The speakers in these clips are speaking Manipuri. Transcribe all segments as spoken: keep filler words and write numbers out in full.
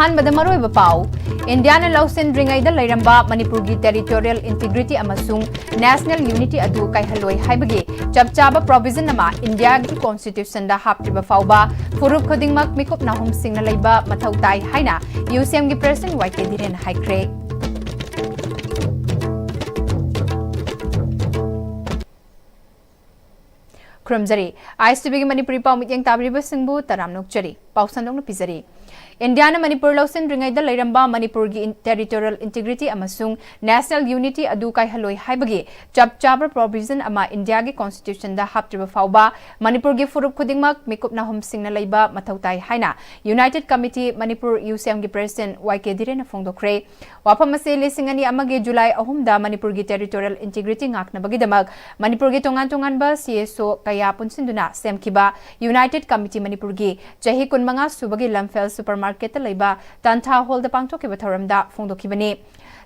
ꯑꯍꯥꯟꯕꯗ ꯃꯔꯨꯑꯣꯏꯕ ꯄꯥꯎ꯫ ꯏꯟꯗꯤꯌꯥꯅ ꯂꯧꯁꯤꯟꯗ꯭ꯔꯤꯉꯩꯗ ꯂꯩꯔꯝꯕ ꯃꯅꯤꯄꯨꯔꯒꯤ territorial integrity ꯑꯃꯁꯨꯡ national unity ꯑꯗꯨ ꯀꯥꯏꯍꯜꯂꯣꯏ ꯍꯥꯏꯕꯒꯤ ꯆꯞ ꯆꯥꯕ provision ꯑꯃ ꯏꯟꯗꯤꯌꯥꯒꯤ constitutionꯗ ꯍꯥꯞꯇ꯭ꯔꯤꯕ ꯐꯥꯎꯕ ꯐꯨꯔꯨꯞ ꯈꯨꯗꯤꯡꯃꯛ ꯃꯤꯀꯨꯞ ꯅꯥꯍꯨꯝꯁꯤꯡꯅ ꯂꯩꯕ ꯃꯊꯧ ꯇꯥꯏ ꯍꯥꯏꯅ UCMꯒꯤ president ꯋꯥꯏ ꯀꯦ ꯙꯤꯔꯦꯟ ꯍꯥꯏꯈ꯭ꯔꯦ꯫ ꯈꯨꯔꯨꯝꯖꯔꯤ꯫ ISTVꯒꯤ ꯃꯅꯤꯄꯨꯔꯤ ꯄꯥꯎ ꯃꯤꯠꯌꯦꯡ ꯇꯥꯕꯤꯔꯤꯕꯁꯤꯡꯕꯨ ꯇꯔꯥꯝꯅ ꯑꯣꯛꯆꯔꯤ꯫ ꯄꯥꯎ ꯁꯟꯗꯣꯛꯅ ꯄꯤꯖꯔꯤ꯫ ꯏꯟꯗꯤꯌꯥꯅ ꯃꯅꯤꯄꯨꯔ ꯂꯧꯁꯤꯟꯗ꯭ꯔꯤꯉꯩꯗ ꯂꯩꯔꯝꯕ ꯃꯅꯤꯄꯨꯔꯒꯤ ꯏꯟ-, territorial integrity ꯑꯃꯁꯨꯡ national unity ꯑꯗꯨ ꯀꯥꯏꯍꯜꯂꯣꯏ ꯍꯥꯏꯕꯒꯤ ꯆꯞ ꯆꯥꯕ provision ꯑꯃ ꯏꯟꯗꯤꯌꯥꯒꯤ constitutionꯗ ꯍꯥꯞꯇ꯭ꯔꯤꯕ ꯐꯥꯎꯕ ꯃꯅꯤꯄꯨꯔꯒꯤ ꯐꯨꯔꯨꯞ ꯈꯨꯗꯤꯡꯃꯛ ꯃꯤꯀꯨꯞ ꯅꯥꯍꯨꯝꯁꯤꯡꯅ ꯂꯩꯕ ꯃꯊꯧ ꯇꯥꯏ ꯍꯥꯏꯅ United Committee Manipur UCMꯒꯤ president ꯋꯥꯏ ꯀꯦ ꯙꯤꯔꯦꯟꯅ ꯐꯣꯡꯗꯣꯛꯈ꯭ꯔꯦ꯫ ꯋꯥꯐꯝ ꯑꯁꯤ ꯂꯤꯁꯤꯡ ꯑꯅꯤ ꯑꯃꯒꯤ ꯖꯨꯂꯥꯏ ꯑꯍꯨꯝꯗ ꯃꯅꯤꯄꯨꯔꯒꯤ territorial integrity ꯉꯥꯛꯅꯕꯒꯤꯗꯃꯛ ꯃꯅꯤꯄꯨꯔꯒꯤ ꯇꯣꯉꯥꯟ ꯇꯣꯉꯥꯟꯕ CSO ꯀꯌꯥ ꯄꯨꯟꯁꯤꯟꯗꯨꯅ ꯁꯦꯝꯈꯤꯕ United Committee ꯃꯅꯤꯄꯨꯔꯒꯤ ꯆꯍꯤ ꯀꯨꯟꯃꯉꯥ ꯁꯨꯕꯒꯤ ꯂꯝꯐꯦꯜ supermarketꯇ ꯂꯩꯕ ꯇꯥꯟꯊꯥ hallꯗ ꯄꯥꯡꯊꯣꯛꯈꯤꯕ ꯊꯧꯔꯝꯗ ꯐꯣꯡꯗꯣꯛꯈꯤꯕꯅꯤ꯫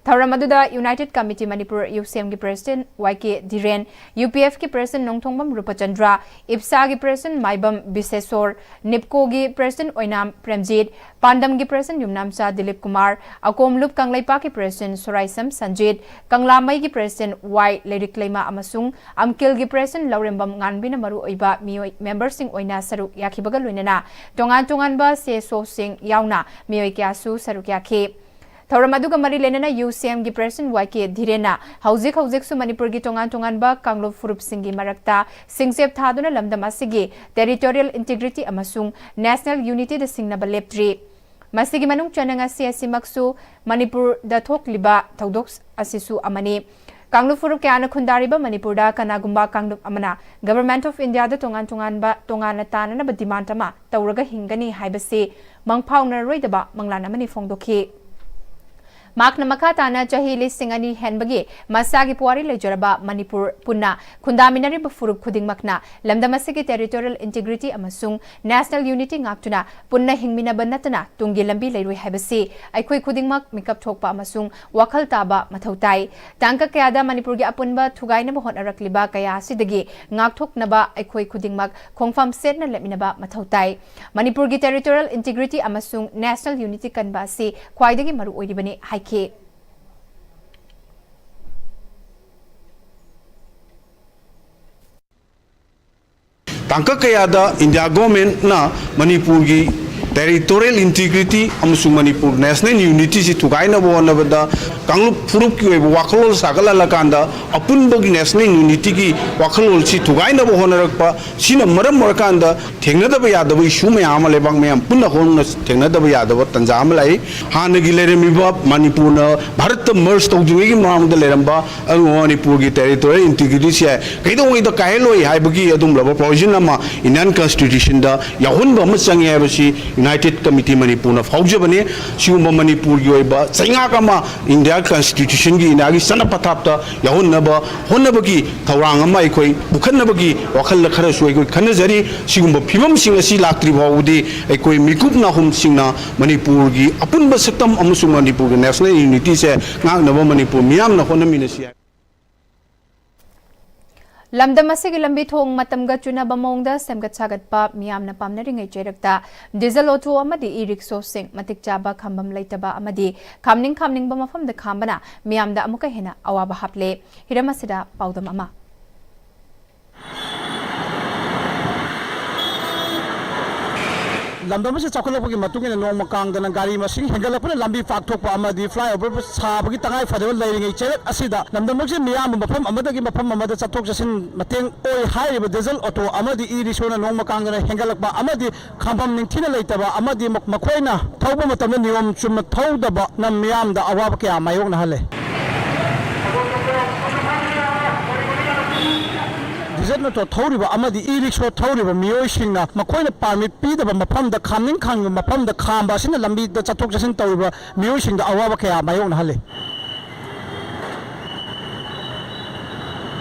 ꯊꯧꯔꯝ ꯑꯗꯨꯗ United Committee Manipur UCMꯒꯤ president ꯋꯥꯏ ꯀꯦ ꯙꯤꯔꯦꯟ, UPFꯀꯤ president ꯅꯣꯡꯊꯣꯡꯕꯝ ꯔꯨꯄꯆꯟꯗ꯭ꯔ, ꯏꯞꯁꯥꯒꯤ president ꯃꯥꯏꯕꯝ ꯕꯤꯁꯦꯁꯣꯔ, ꯅꯤꯞꯀꯣꯒꯤ president ꯑꯣꯏꯅꯥꯝ ꯄ꯭ꯔꯦꯝꯖꯤꯠ, ꯄꯥꯟꯗꯝꯒꯤ president ꯌꯨꯝꯅꯥꯝꯆꯥ ꯗꯤꯂꯤꯞ ꯀꯨꯃꯥꯔ, ꯑꯀꯣꯝꯂꯨꯞ ꯀꯪꯂꯩꯄꯥꯛꯀꯤ president ꯁꯣꯔꯥꯏꯁꯝ ꯁꯟꯖꯤꯠ, ꯀꯪꯂꯥꯃꯩꯒꯤ president ꯋꯥꯏ ꯂꯩꯔꯤꯛꯂꯩꯃ ꯑꯃꯁꯨꯡ ꯑꯝꯀꯤꯜꯒꯤ president ꯂꯧꯔꯦꯝꯕꯝ ꯉꯥꯟꯕꯤꯅ ꯃꯔꯨꯑꯣꯏꯕ ꯃꯤꯑꯣꯏ memberꯁꯤꯡ ꯑꯣꯏꯅ ꯁꯔꯨꯛ ꯌꯥꯈꯤꯕꯒ ꯂꯣꯏꯅꯅ ꯇꯣꯉꯥꯟ ꯇꯣꯉꯥꯟꯕ CSOꯁꯤꯡ ꯌꯥꯎꯅ ꯃꯤꯑꯣꯏ ꯀꯌꯥꯁꯨ ꯁꯔꯨꯛ ꯌꯥꯈꯤ꯫ ꯊꯧꯔꯝ ꯑꯗꯨꯒ ꯃꯔꯤ ꯂꯩꯅꯅ UCMꯒꯤ president ꯋꯥꯏ ꯀꯦ ꯙꯤꯔꯦꯟꯅ ꯍꯧꯖꯤꯛ ꯍꯧꯖꯤꯛꯁꯨ ꯃꯅꯤꯄꯨꯔꯒꯤ ꯇꯣꯉꯥꯟ ꯇꯣꯉꯥꯟꯕ ꯀꯥꯡꯂꯨꯞ ꯐꯨꯔꯨꯞꯁꯤꯡꯒꯤ ꯃꯔꯛꯇ ꯁꯤꯡꯆꯦꯞ ꯊꯥꯗꯨꯅ ꯂꯝꯗꯝ ꯑꯁꯤꯒꯤ territorial integrity ꯑꯃꯁꯨꯡ national unityꯗ ꯁꯤꯡꯅꯕ ꯂꯦꯞꯇ꯭ꯔꯤ꯫ ꯃꯁꯤꯒꯤ ꯃꯅꯨꯡ ꯆꯟꯅ ꯉꯁꯤ ꯑꯁꯤꯃꯛꯁꯨ ꯃꯅꯤꯄꯨꯔꯗ ꯊꯣꯛꯂꯤꯕ ꯊꯧꯗꯣꯛ ꯑꯁꯤꯁꯨ ꯑꯃꯅꯤ꯫ ꯀꯥꯡꯂꯨꯞ ꯐꯨꯔꯨꯞ ꯀꯌꯥꯅ ꯈꯨꯟꯗꯥꯔꯤꯕ ꯃꯅꯤꯄꯨꯔꯗ ꯀꯅꯥꯒꯨꯝꯕ ꯀꯥꯡꯂꯨꯞ ꯑꯃꯅ Government of Indiaꯗ ꯇꯣꯉꯥꯟ ꯇꯣꯉꯥꯟꯕ ꯇꯣꯉꯥꯟꯅ ꯇꯥꯅꯅꯕ demand ꯑꯃ ꯇꯧꯔꯒ ꯍꯤꯡꯒꯅꯤ ꯍꯥꯏꯕꯁꯤ ꯃꯪꯐꯥꯎꯅꯔꯔꯣꯏꯗꯕ ꯃꯪꯂꯥꯟ ꯑꯃꯅꯤ ꯐꯣꯡꯗꯣꯛꯈꯤ꯫ ꯃꯍꯥꯛꯅ ꯃꯈꯥ ꯇꯥꯅ ꯆꯍꯤ ꯂꯤꯁꯤꯡ ꯑꯅꯤ ꯍꯦꯟꯕꯒꯤ ꯃꯁꯥꯒꯤ ꯄꯨꯋꯥꯔꯤ ꯂꯩꯖꯔꯕ ꯃꯅꯤꯄꯨꯔ ꯄꯨꯟꯅ ꯈꯨꯟꯗꯥꯃꯤꯟꯅꯔꯤꯕ ꯐꯨꯔꯨꯞ ꯈꯨꯗꯤꯡꯃꯛꯅ ꯂꯝꯗꯝ ꯑꯁꯤꯒꯤ territorial integrity ꯑꯃꯁꯨꯡ national unity ꯉꯥꯛꯇꯨꯅ ꯄꯨꯟꯅ ꯍꯤꯡꯃꯤꯟꯅꯕ ꯅꯠꯇꯅ ꯇꯨꯡꯒꯤ ꯂꯝꯕꯤ ꯂꯩꯔꯣꯏ ꯍꯥꯏꯕꯁꯤ ꯑꯩꯈꯣꯏ ꯈꯨꯗꯤꯡꯃꯛ ꯃꯤꯀꯞ ꯊꯣꯛꯄ ꯑꯃꯁꯨꯡ ꯋꯥꯈꯜ ꯇꯥꯕ ꯃꯊꯧ ꯇꯥꯏ꯫ ꯇꯥꯡꯀꯛ ꯀꯌꯥꯗ ꯃꯅꯤꯄꯨꯔꯒꯤ ꯑꯄꯨꯟꯕ ꯊꯨꯒꯥꯏꯅꯕ ꯍꯣꯠꯅꯔꯛꯂꯤꯕ ꯀꯌꯥ ꯑꯁꯤꯗꯒꯤ ꯉꯥꯛꯊꯣꯛꯅꯕ ꯑꯩꯈꯣꯏ ꯈꯨꯗꯤꯡꯃꯛ ꯈꯣꯡꯐꯝ ꯁꯦꯠꯅ ꯂꯦꯞꯃꯤꯟꯅꯕ ꯃꯊꯧ ꯇꯥꯏ꯫ ꯃꯅꯤꯄꯨꯔꯒꯤ territorial integrity ꯑꯃꯁꯨꯡ national unity ꯀꯟꯕ ꯑꯁꯤ ꯈ꯭ꯋꯥꯏꯗꯒꯤ ꯃꯔꯨ ꯑꯣꯏꯔꯤꯕꯅꯤ ꯍꯥꯏꯈꯤ꯫ ꯇꯥꯡꯀꯛ ꯀꯌꯥꯗ ꯏꯟꯗꯤꯌꯥ ꯒꯣꯔꯃꯦꯟꯅ ꯃꯅꯤꯄꯨꯔꯒꯤ territorial integrity ꯑꯃꯁꯨꯡ ꯃꯅꯤꯄꯨꯔ national unityꯁꯤ ꯊꯨꯒꯥꯏꯅꯕ ꯍꯣꯠꯅꯕꯗ ꯀꯥꯡꯂꯨꯞ ꯐꯨꯔꯨꯞꯀꯤ ꯑꯣꯏꯕ ꯋꯥꯈꯜꯂꯣꯟ ꯁꯥꯒꯠꯍꯜꯂꯀꯥꯟꯗ ꯑꯄꯨꯟꯕꯒꯤ national unityꯒꯤ ꯋꯥꯈꯜꯂꯣꯟꯁꯤ ꯊꯨꯒꯥꯏꯅꯕ ꯍꯣꯠꯅꯔꯛꯄ ꯁꯤꯅ ꯃꯔꯝ ꯑꯣꯏꯔꯀꯥꯟꯗ ꯊꯦꯡꯅꯗꯕ ꯌꯥꯗꯕ issue ꯃꯌꯥꯝ ꯑꯃ ꯂꯩꯕꯥꯛ ꯃꯌꯥꯝ ꯄꯨꯟꯅ ꯍꯧꯅ ꯊꯦꯡꯅꯗꯕ ꯌꯥꯗꯕ ꯇꯥꯟꯖꯥ ꯑꯃ ꯂꯥꯛꯏ꯫ ꯍꯥꯟꯅꯒꯤ ꯂꯩꯔꯝꯃꯤꯕ ꯃꯅꯤꯄꯨꯔꯅ ꯚꯥꯔꯠꯇ merge ꯇꯧꯗ꯭ꯔꯤꯉꯩꯒꯤ ꯃꯃꯥꯡꯗ ꯂꯩꯔꯝꯕ ꯑꯗꯨꯒꯨꯝꯕ ꯃꯅꯤꯄꯨꯔꯒꯤ territorial integrityꯁꯦ ꯀꯩꯗꯧꯉꯩꯗ ꯀꯥꯏꯍꯜꯂꯣꯏ ꯍꯥꯏꯕꯒꯤ ꯑꯗꯨꯒꯨꯝꯂꯕ provision ꯑꯃ Indian Constitutionꯗ ꯌꯥꯎꯍꯟꯕ ꯑꯃ ꯆꯪꯉꯦ ꯍꯥꯏꯕꯁꯤ United Committee ꯃꯅꯤꯄꯨꯔꯅ ꯐꯥꯎꯖꯕꯅꯤ꯫ ꯁꯤꯒꯨꯝꯕ ꯃꯅꯤꯄꯨꯔꯒꯤ ꯑꯣꯏꯕ ꯆꯩꯉꯥꯛ ꯑꯃ ꯏꯟꯗꯤꯌꯥ Constitutionꯒꯤ, ꯏꯟꯗꯤꯌꯥꯒꯤ ꯆꯠꯅ ꯄꯊꯥꯞꯇ ꯌꯥꯎꯍꯟꯅꯕ ꯍꯣꯠꯅꯕꯒꯤ ꯊꯧꯔꯥꯡ ꯑꯃ ꯑꯩꯈꯣꯏ ꯄꯨꯈꯠꯅꯕꯒꯤ ꯋꯥꯈꯜꯗ ꯈꯔꯁꯨ ꯑꯩꯈꯣꯏ ꯈꯟꯅꯖꯔꯤ꯫ ꯁꯤꯒꯨꯝꯕ ꯐꯤꯕꯝꯁꯤꯡ ꯑꯁꯤ ꯂꯥꯛꯇ꯭ꯔꯤ ꯐꯥꯎꯕꯗꯤ ꯑꯩꯈꯣꯏ ꯃꯤꯀꯨꯞ ꯅꯥꯍꯨꯝꯁꯤꯡꯅ ꯃꯅꯤꯄꯨꯔꯒꯤ ꯑꯄꯨꯟꯕ ꯁꯛꯇꯝ ꯑꯃꯁꯨꯡ ꯃꯅꯤꯄꯨꯔꯒꯤ national unityꯁꯦ ꯉꯥꯛꯅꯕ ꯃꯅꯤꯄꯨꯔ ꯃꯤꯌꯥꯝꯅ ꯍꯣꯠꯅꯃꯤꯟꯅꯁꯤ ꯍꯥꯏ꯫ ꯂꯝꯗꯝ ꯑꯁꯤꯒꯤ ꯂꯝꯕꯤ ꯊꯣꯡ ꯃꯇꯝꯒ ꯆꯨꯅꯕ ꯃꯑꯣꯡꯗ ꯁꯦꯝꯒꯠ ꯁꯥꯒꯠꯄ ꯃꯤꯌꯥꯝꯅ ꯄꯥꯝꯅꯔꯤꯉꯩ ꯆꯩꯔꯛꯇ diesel auto ꯑꯃꯗꯤ e-rickshaw ꯁꯤꯡ ꯃꯇꯤꯛ ꯆꯥꯕ ꯈꯥꯝꯕꯝ ꯂꯩꯇꯕ ꯑꯃꯗꯤ ꯈꯥꯝꯅꯤꯡ ꯈꯥꯝꯅꯤꯡꯕ ꯃꯐꯝꯗ ꯈꯥꯝꯕꯅ ꯃꯤꯌꯥꯝꯗ ꯑꯃꯨꯛꯀ ꯍꯦꯟꯅ ꯑꯋꯥꯕ ꯍꯥꯞꯂꯦ꯫ ꯍꯤꯔꯝ ꯑꯁꯤꯗ ꯄꯥꯎꯗꯝ ꯑꯃ꯫ ꯂꯝꯗꯝ ꯑꯁꯤ ꯆꯥꯎꯈꯠꯂꯛꯄꯒꯤ ꯃꯇꯨꯡ ꯏꯟꯅ ꯅꯣꯡꯃ ꯀꯥꯡꯗꯅ ꯒꯥꯔꯤ ꯃꯁꯤꯡ ꯍꯦꯟꯒꯠꯂꯛꯄꯅ ꯂꯝꯕꯤ ꯄꯥꯛꯊꯣꯛꯄ ꯑꯃꯗꯤ flyover ꯁꯥꯕꯒꯤ ꯇꯉꯥꯏ ꯐꯗꯕ ꯂꯩꯔꯤꯉꯩ ꯆꯩꯔꯛ ꯑꯁꯤꯗ ꯂꯝꯗꯝ ꯑꯁꯤ ꯃꯤꯌꯥꯝꯕ ꯃꯐꯝ ꯑꯃꯗꯒꯤ ꯃꯐꯝ ꯑꯃꯗ ꯆꯠꯊꯣꯛ ꯆꯠꯁꯤꯟ ꯃꯇꯦꯡ ꯑꯣꯏ ꯍꯥꯏꯔꯤꯕ diesel auto ꯑꯃꯗꯤ e-rickshawꯅ ꯅꯣꯡꯃ ꯀꯥꯡꯗꯅ ꯍꯦꯟꯒꯠꯂꯛꯄ ꯑꯃꯗꯤ ꯈꯥꯝꯐꯝ ꯅꯤꯡꯊꯤꯅ ꯂꯩꯇꯕ ꯑꯃꯗꯤ ꯃꯈꯣꯏꯅ ꯊꯧꯕ ꯃꯇꯝꯗ ꯅꯤꯌꯣꯝ ꯆꯨꯝꯅ ꯊꯧꯗꯕꯅ ꯃꯤꯌꯥꯝꯗ ꯑꯋꯥꯕ ꯀꯌꯥ ꯃꯥꯌꯣꯛꯅꯍꯜꯂꯦ꯫ ꯖꯦꯠ ꯑꯣꯇꯣ ꯊꯧꯔꯤꯕ ꯑꯃꯗꯤ ꯏ ꯔꯤꯛꯁꯣ ꯊꯧꯔꯤꯕ ꯃꯤꯑꯣꯏꯁꯤꯡꯅ ꯃꯈꯣꯏꯅ ꯄꯥꯔꯃꯤꯠ ꯄꯤꯗꯕ ꯃꯐꯝꯗ ꯈꯥꯝꯅꯤꯡ ꯈꯥꯝꯅꯤꯡꯕ ꯃꯐꯝꯗ ꯈꯥꯝꯕ ꯑꯁꯤꯅ ꯂꯝꯕꯤꯗ ꯆꯠꯊꯣꯛ ꯆꯠꯁꯤꯟ ꯇꯧꯔꯤꯕ ꯃꯤꯑꯣꯏꯁꯤꯡꯗ ꯑꯋꯥꯕ ꯀꯌꯥ ꯃꯥꯌꯣꯛꯅꯍꯜꯂꯤ꯫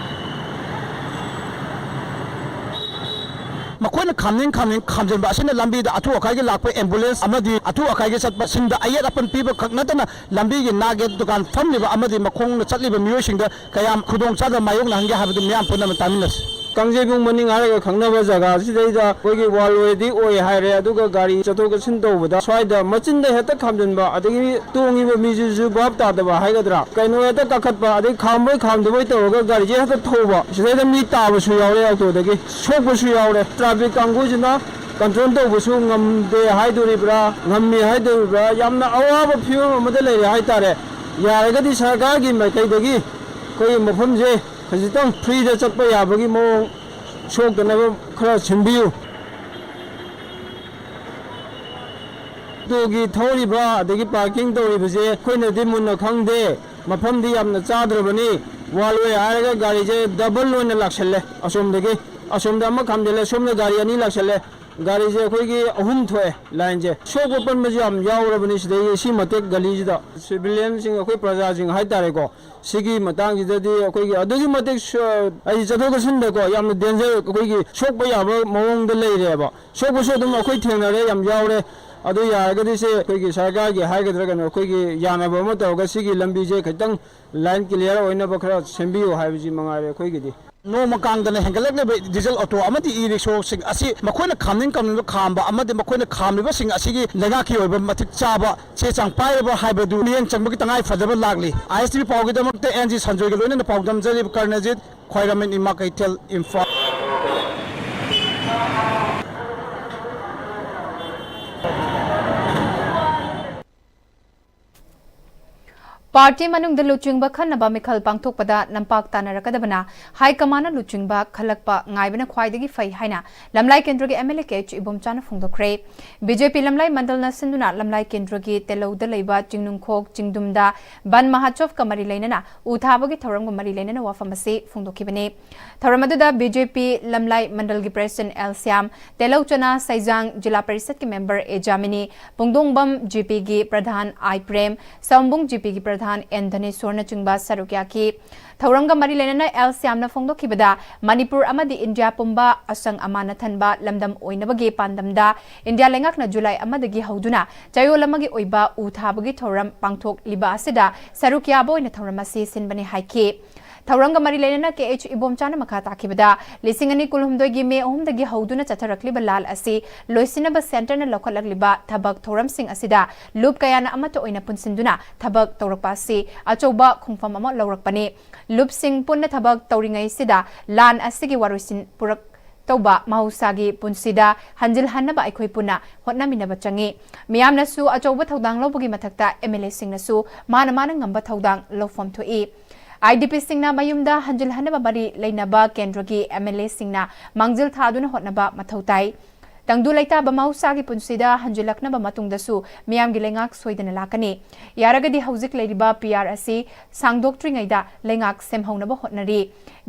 ꯃꯈꯣꯏꯅ ꯈꯥꯝꯅꯤꯡ ꯈꯥꯝꯅꯤꯡ ꯈꯥꯝꯖꯤꯟꯕ ꯑꯁꯤꯅ ꯂꯝꯕꯤꯗ ꯑꯊꯨ ꯑꯀꯥꯏꯒꯤ ꯂꯥꯛꯄ ꯑꯦꯝꯕꯨꯂꯦꯟꯁ ꯑꯃꯗꯤ ꯑꯊꯨ ꯑꯀꯥꯏꯒꯤ ꯆꯠꯄꯁꯤꯡꯗ ꯑꯌꯦꯠ ꯑꯄꯟ ꯄꯤꯕ ꯈꯛ ꯅꯠꯇꯅ ꯂꯝꯕꯤꯒꯤ ꯅꯥꯛ ꯌꯦꯠ ꯗꯨꯀꯥꯟ ꯐꯝꯂꯤꯕ ꯑꯃꯗꯤ ꯃꯈꯣꯡꯅ ꯆꯠꯂꯤꯕ ꯃꯤꯑꯣꯏꯁꯤꯡꯗ ꯀꯌꯥꯝ ꯈꯨꯗꯣꯡꯆꯥꯗꯕ ꯃꯥꯌꯣꯛꯅꯍꯟꯒꯦ ꯍꯥꯏꯕꯗꯨ ꯃꯤꯌꯥꯝ ꯄꯨꯝꯅꯃꯛ ꯇꯥꯃꯤꯟꯅꯁꯤ꯫ ꯀꯥꯡꯖꯩꯕꯨꯡ ꯃꯅꯤꯡ ꯍꯥꯏꯔꯒ ꯈꯪꯅꯕ ꯖꯒꯥꯁꯤꯗꯩꯗ ꯑꯩꯈꯣꯏꯒꯤ ꯋꯥꯜꯋꯦꯗꯤ ꯑꯣꯏ ꯍꯥꯏꯔꯦ, ꯑꯗꯨꯒ ꯒꯥꯔꯤ ꯆꯠꯊꯣꯛ ꯆꯠꯁꯤꯟ ꯇꯧꯕꯗ ꯁ꯭ꯋꯥꯏꯗ ꯃꯆꯤꯟꯗ ꯍꯦꯛꯇ ꯈꯥꯝꯖꯤꯟꯕ, ꯑꯗꯒꯤ ꯇꯣꯡꯉꯤꯕ ꯃꯤꯁꯤꯁꯨ ꯚꯥꯞ ꯇꯥꯗꯕ ꯍꯥꯏꯒꯗ꯭ꯔꯥ, ꯀꯩꯅꯣ ꯍꯦꯛꯇ ꯀꯥꯈꯠꯄ, ꯑꯗꯩ ꯈꯥꯝꯕꯣꯏ ꯈꯥꯝꯗꯕꯣꯏ ꯇꯧꯔꯒ ꯒꯥꯔꯤꯁꯦ ꯍꯦꯛꯇ ꯊꯧꯕ, ꯁꯤꯗꯩꯗ ꯃꯤ ꯇꯥꯕꯁꯨ ꯌꯥꯎꯔꯦ, ꯑꯣꯇꯣꯗꯒꯤ ꯁꯣꯛꯄꯁꯨ ꯌꯥꯎꯔꯦ꯫ ꯇ꯭ꯔꯥꯐꯤꯛ ꯀꯥꯡꯕꯨꯁꯤꯅ ꯀꯟꯇ꯭ꯔꯣꯜ ꯇꯧꯕꯁꯨ ꯉꯝꯗꯦ ꯍꯥꯏꯗꯣꯔꯤꯕ꯭ꯔꯥ, ꯉꯝꯃꯤ ꯍꯥꯏꯗꯣꯔꯤꯕ꯭ꯔꯥ, ꯌꯥꯝꯅ ꯑꯋꯥꯕ ꯐꯤꯕꯝ ꯑꯃꯗ ꯂꯩꯔꯦ ꯍꯥꯏꯇꯥꯔꯦ꯫ ꯌꯥꯔꯒꯗꯤ ꯁꯔꯀꯥꯔꯒꯤ ꯃꯥꯏꯀꯩꯗꯒꯤ ꯑꯩꯈꯣꯏꯒꯤ ꯃꯐꯝꯁꯦ ꯈꯖꯤꯛꯇꯪ ꯐ꯭ꯔꯤꯗ ꯆꯠꯄ ꯌꯥꯕꯒꯤ ꯃꯑꯣꯡ, ꯁꯣꯛꯇꯅꯕ ꯈꯔ ꯁꯤꯟꯕꯤꯌꯨ꯫ ꯑꯣꯇꯣꯒꯤ ꯊꯧꯔꯤꯕ ꯑꯗꯒꯤ ꯄꯥꯔꯀꯤꯡ ꯇꯧꯔꯤꯕꯁꯦ ꯑꯩꯈꯣꯏꯅꯗꯤ ꯃꯨꯟꯅ ꯈꯪꯗꯦ, ꯃꯐꯝꯗꯤ ꯌꯥꯝꯅ ꯆꯥꯗ꯭ꯔꯕꯅꯤ꯫ ꯋꯥꯜꯋꯦ ꯍꯥꯏꯔꯒ ꯒꯥꯔꯤꯁꯦ ꯗꯕꯜ ꯑꯣꯏꯅ ꯂꯥꯛꯁꯜꯂꯦ, ꯑꯁꯣꯝꯗꯒꯤ, ꯑꯁꯣꯝꯗ ꯑꯃ ꯈꯥꯝꯖꯤꯜꯂꯦ, ꯁꯣꯝꯗ ꯒꯥꯔꯤ ꯑꯅꯤ ꯂꯥꯛꯁꯜꯂꯦ꯫ ꯒꯥꯔꯤꯁꯦ ꯑꯩꯈꯣꯏꯒꯤ ꯑꯍꯨꯝ ꯊꯣꯛꯑꯦ ꯂꯥꯏꯟꯁꯦ꯫ ꯁꯣꯛꯄ ꯄꯟꯕꯁꯨ ꯌꯥꯝ ꯌꯥꯎꯔꯕꯅꯤ ꯁꯤꯗꯩ, ꯁꯤ ꯃꯇꯦꯛ ꯒꯂꯤꯁꯤꯗ꯫ ꯁꯤꯚꯤꯂꯤꯌꯟꯁꯤꯡ, ꯑꯩꯈꯣꯏ ꯄ꯭ꯔꯖꯥꯁꯤꯡ ꯍꯥꯏꯇꯥꯔꯦꯀꯣ, ꯁꯤꯒꯤ ꯃꯇꯥꯡꯁꯤꯗꯗꯤ ꯑꯩꯈꯣꯏꯒꯤ ꯑꯗꯨꯛꯀꯤ ꯃꯇꯤꯛ ꯁ-, ꯍꯥꯏꯗꯤ ꯆꯠꯊꯣꯛ ꯆꯠꯁꯤꯟꯗꯀꯣ ꯌꯥꯝꯅ ꯗꯦꯟꯖꯔ, ꯑꯩꯈꯣꯏꯒꯤ ꯁꯣꯛꯄ ꯌꯥꯕ ꯃꯑꯣꯡꯗ ꯂꯩꯔꯦꯕ꯫ ꯁꯣꯛꯄꯁꯨ ꯑꯗꯨꯝ ꯑꯩꯈꯣꯏ ꯊꯦꯡꯅꯔꯦ, ꯌꯥꯝ ꯌꯥꯎꯔꯦ꯫ ꯑꯗꯨ ꯌꯥꯔꯒꯗꯤ ꯁꯦ ꯑꯩꯈꯣꯏꯒꯤ ꯁꯔꯀꯥꯔꯒꯤ ꯍꯥꯏꯒꯗ꯭ꯔꯥ ꯀꯩꯅꯣ, ꯑꯩꯈꯣꯏꯒꯤ ꯌꯥꯅꯕ ꯑꯃ ꯇꯧꯔꯒ ꯁꯤꯒꯤ ꯂꯝꯕꯤꯁꯦ ꯈꯤꯇꯪ ꯂꯥꯏꯟ ꯀ꯭ꯂꯤꯌꯥꯔ ꯑꯣꯏꯅꯕ ꯈꯔ ꯁꯦꯝꯕꯤꯌꯨ ꯍꯥꯏꯕꯁꯤ ꯃꯉꯥꯏꯔꯦ ꯑꯩꯈꯣꯏꯒꯤꯗꯤ꯫ ꯅꯣꯡꯃ ꯀꯥꯡꯗꯅ ꯍꯦꯟꯒꯠꯂꯛꯂꯤꯕ ꯗꯤꯖꯜ ꯑꯣꯇꯣ ꯑꯃꯗꯤ ꯏ ꯔꯤꯛꯁꯣꯁꯤꯡ ꯑꯁꯤ ꯃꯈꯣꯏꯅ ꯈꯥꯝꯅꯤꯡ ꯈꯥꯝꯅꯤꯡꯕ ꯈꯥꯝꯕ ꯑꯃꯗꯤ ꯃꯈꯣꯏꯅ ꯈꯥꯝꯂꯤꯕꯁꯤꯡ ꯑꯁꯤꯒꯤ ꯂꯩꯉꯥꯛꯀꯤ ꯑꯣꯏꯕ ꯃꯇꯤꯛ ꯆꯥꯕ ꯆꯦ ꯆꯥꯡ ꯄꯥꯏꯔꯕ ꯍꯥꯏꯕꯗꯨ ꯃꯤꯠꯌꯦꯡ ꯆꯪꯕꯒꯤ ꯇꯉꯥꯏ ꯐꯗꯕ ꯂꯥꯛꯂꯤ꯫ ꯑꯥꯏ S T V ꯄꯥꯎꯒꯤꯗꯃꯛꯇ and G ꯁꯟꯖꯣꯏꯒ ꯂꯣꯏꯅꯅ ꯄꯥꯎꯗꯝꯖꯔꯤꯕ ꯀꯔꯅꯖꯤꯠ, ꯈ꯭ꯋꯥꯏꯔꯝꯕꯟ, ꯏꯃꯥ ꯀꯩꯊꯦꯜ, ꯏꯝꯐꯥꯜ꯫ ꯄꯥꯔꯇꯤ ꯃꯅꯨꯡꯗ ꯂꯨꯆꯤꯡꯕ ꯈꯟꯅꯕ ꯃꯤꯈꯜ ꯄꯥꯡꯊꯣꯛꯄꯗ ꯅꯝꯄꯥꯛ ꯇꯥꯟꯅꯔꯛꯀꯗꯕꯅ ꯍꯥꯏ ꯀꯃꯥꯟꯅ ꯂꯨꯆꯤꯡꯕ ꯈꯜꯂꯛꯄ ꯉꯥꯏꯕꯅ ꯈ꯭ꯋꯥꯏꯗꯒꯤ ꯐꯩ ꯍꯥꯏꯅ ꯂꯝꯂꯥꯏ ꯀꯦꯟꯗ꯭ꯔꯒꯤ M L A K H ꯏꯕꯣꯝꯆꯥꯅ ꯐꯣꯡꯗꯣꯛꯈ꯭ꯔꯦ꯫ ꯕꯤ ꯖꯦ ꯄꯤ ꯂꯝꯂꯥꯏ ꯃꯟꯗꯜꯅ ꯁꯤꯟꯗꯨꯅ ꯂꯝꯂꯥꯏ ꯀꯦꯟꯗ꯭ꯔꯒꯤ ꯇꯦꯂꯧꯗ ꯂꯩꯕ ꯆꯤꯡꯅꯨꯡꯈꯣꯛ ꯆꯤꯡꯗꯨꯝꯗ ꯕꯟ ꯃꯍꯥꯆꯣꯚꯀ ꯃꯔꯤ ꯂꯩꯅꯅ ꯎ ꯊꯥꯕꯒꯤ ꯊꯧꯔꯝꯒ ꯃꯔꯤ ꯂꯩꯅꯅ ꯋꯥꯐꯝ ꯑꯁꯤ ꯐꯣꯡꯗꯣꯛꯈꯤꯕꯅꯤ꯫ ꯊꯧꯔꯝ ꯑꯗꯨꯗ B J P ꯂꯝꯂꯥꯏ ꯃꯟꯗꯜꯒꯤ president L Shyam, ꯇꯦꯂꯧꯆꯅꯥ ꯁꯩꯖꯥꯡ ꯖꯤꯂꯥ ꯄꯔꯤꯁꯠꯀꯤ ꯃꯦꯝꯕꯔ ꯑꯦ ꯖꯥꯃꯤꯅꯤ, ꯄꯨꯡꯗꯣꯡꯕꯝ ꯖꯤ ꯄꯤꯒꯤ ꯄ꯭ꯔꯙꯥꯟ ꯑꯥꯏ ꯄ꯭ꯔꯦꯝ, ꯁꯥꯎꯝꯕꯨꯡ ꯖꯤ ꯄꯤꯒꯤ ꯄ꯭ꯔꯙꯥꯟ ꯑꯦꯟ ꯙꯅꯦꯁꯣꯔꯅꯆꯤꯡꯕ ꯁꯔꯨꯛ ꯌꯥꯈꯤ꯫ ꯊꯧꯔꯝꯒ ꯃꯔꯤ ꯂꯩꯅꯅ ꯑꯦꯜ ꯁ꯭ꯌꯥꯝꯅ ꯐꯣꯡꯗꯣꯛꯈꯤꯕꯗ, ꯃꯅꯤꯄꯨꯔ ꯑꯃꯗꯤ ꯏꯟꯗꯤꯌꯥ ꯄꯨꯝꯕ ꯑꯁꯪ ꯑꯃꯥꯟꯅ ꯊꯟꯕ ꯂꯝꯗꯝ ꯑꯣꯏꯅꯕꯒꯤ ꯄꯥꯟꯗꯝꯗ ꯏꯟꯗꯤꯌꯥ ꯂꯩꯉꯥꯛꯅ ꯖꯨꯂꯥꯏ ꯑꯃꯗꯒꯤ ꯍꯧꯗꯨꯅ ꯆꯌꯣꯜ ꯑꯃꯒꯤ ꯑꯣꯏꯕ ꯎ ꯊꯥꯕꯒꯤ ꯊꯧꯔꯝ ꯄꯥꯡꯊꯣꯛꯂꯤꯕ ꯑꯁꯤꯗ ꯁꯔꯨꯛ ꯌꯥꯕ ꯑꯣꯏꯅ ꯊꯧꯔꯝ ꯑꯁꯤ ꯁꯤꯟꯕꯅꯤ ꯍꯥꯏꯈꯤ꯫ ꯊꯧꯔꯝꯒ ꯃꯔꯤ ꯂꯩꯅꯅ ꯀꯦ ꯑꯩꯆ ꯏꯕꯣꯝꯆꯥꯅ ꯃꯈꯥ ꯇꯥꯈꯤꯕꯗ, ꯂꯤꯁꯤꯡ ꯑꯅꯤ ꯀꯨꯟꯍꯨꯝꯗꯣꯏꯒꯤ ꯃꯦ ꯑꯍꯨꯝꯗꯒꯤ ꯍꯧꯗꯨꯅ ꯆꯠꯊꯔꯛꯂꯤꯕ ꯂꯥꯟ ꯑꯁꯤ ꯂꯣꯏꯁꯤꯟꯅꯕ ꯁꯦꯟꯇꯔꯅ ꯂꯧꯈꯠꯂꯛꯂꯤꯕ ꯊꯕꯛ ꯊꯧꯔꯝꯁꯤꯡ ꯑꯁꯤꯗ ꯂꯨꯞ ꯀꯌꯥꯅ ꯑꯃꯠꯇ ꯑꯣꯏꯅ ꯄꯨꯟꯁꯤꯟꯗꯨꯅ ꯊꯕꯛ ꯇꯧꯔꯛꯄ ꯑꯁꯤ ꯑꯆꯧꯕ ꯈꯣꯡꯐꯝ ꯑꯃ ꯂꯧꯔꯛꯄꯅꯤ꯫ ꯂꯨꯞꯁꯤꯡ ꯄꯨꯟꯅ ꯊꯕꯛ ꯇꯧꯔꯤꯉꯩꯁꯤꯗ ꯂꯥꯟ ꯑꯁꯤꯒꯤ ꯋꯥꯔꯣꯏꯁꯤꯟ ꯄꯨꯔꯛ ꯇꯧꯕ ꯃꯍꯧꯁꯥꯒꯤ ꯄꯨꯟꯁꯤꯗ ꯍꯟꯖꯤꯜꯍꯟꯅꯕ ꯑꯩꯈꯣꯏ ꯄꯨꯟꯅ ꯍꯣꯠꯅꯃꯤꯟꯅꯕ ꯆꯪꯏ꯫ ꯃꯤꯌꯥꯝꯅꯁꯨ ꯑꯆꯧꯕ ꯊꯧꯗꯥꯡ ꯂꯧꯕꯒꯤ ꯃꯊꯛꯇ ꯑꯦꯝ ꯑꯦꯜ ꯑꯦꯁꯤꯡꯅꯁꯨ ꯃꯥꯅ ꯃꯥꯅ ꯉꯝꯕ ꯊꯧꯗꯥꯡ ꯂꯧꯐꯝ ꯊꯣꯛꯏ꯫ ꯑꯥꯏ ꯗꯤ ꯄꯤꯁꯤꯡꯅ ꯃꯌꯨꯝꯗ ꯍꯟꯖꯤꯜꯍꯟꯅꯕ ꯃꯔꯤ ꯂꯩꯅꯕ ꯀꯦꯟꯗ꯭ꯔꯒꯤ ꯑꯦꯝ ꯑꯦꯜ ꯑꯦꯁꯤꯡꯅ ꯃꯥꯡꯖꯤꯜ ꯊꯥꯗꯨꯅ ꯍꯣꯠꯅꯕ ꯃꯊꯧ ꯇꯥꯏ꯫ ꯇꯪꯗꯨ ꯂꯩꯇꯥꯕ ꯃꯍꯧꯁꯥꯒꯤ ꯄꯨꯟꯁꯤꯗ ꯍꯟꯖꯤꯜꯂꯛꯅꯕ ꯃꯇꯨꯡꯗꯁꯨ ꯃꯤꯌꯥꯝꯒꯤ ꯂꯩꯉꯥꯛ ꯁꯣꯏꯗꯅ ꯂꯥꯛꯀꯅꯤ꯫ ꯌꯥꯔꯒꯗꯤ ꯍꯧꯖꯤꯛ ꯂꯩꯔꯤꯕ ꯄꯤ ꯑꯥꯔ ꯑꯁꯤ ꯁꯥꯡꯗꯣꯛꯇ꯭ꯔꯤꯉꯩꯗ ꯂꯩꯉꯥꯛ ꯁꯦꯝꯍꯧꯅꯕ ꯍꯣꯠꯅꯔꯤ꯫